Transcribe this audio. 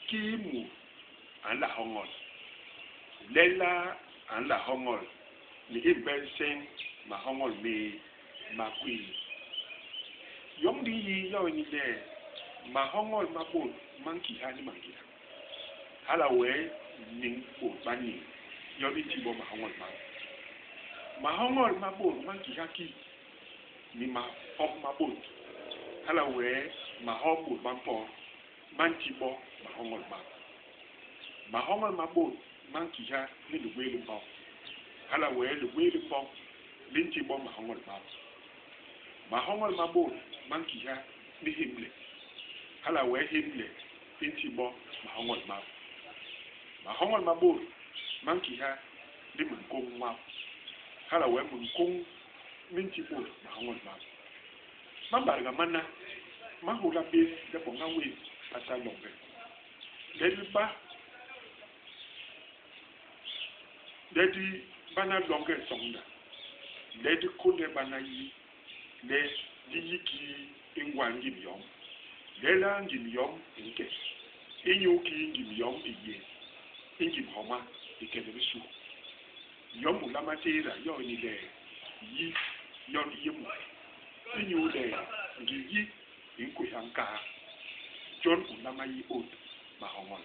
Kii mut a nla hoñol? Lelaa a nla hoñol ni imbe nseñ mahoñol méé ma gwé? Yom di yi yo ini le, mahoñol ma bôt ma nkiha ni mangéda. Hala wee niñ bôt ba niñ yon i nti bo mahoñol map. Mahoñol ma bôt ma nkiha ki ni mahop ma bôt. Hala wee mahop bôt ba mpot ma nti bo mahoñol map. Mahoñol ma bôt ma nkiha ni ligwéé li mbok. Hala wee ligwéé li mbok li nti bo mahoñol map. Mahoñol ma bôt ma nkiha ni hémle. Hala wee hémle i nti bo mahoñol map. Mahoñol ma bôt ma nkiha ni minkoñ nwap. Hala wee minkoñ mi nti bôt mahoñol map. Mambadga mana ma nhôla bés le boña wés a sal loñge, le di ba le di bana loñge soñda, le di kônde bana yi, le di yi kii i ngwal ngim yom, lelaa ngim yom i nke, inyu kii ngim yom i yé i ngim homa i ke ni bisu. Yom u nlama tééda yo ini le, yi yon i yé mut. Inyule ngi yi i nkwéha nkaa. Jon u nlama yi ôt mahoñol.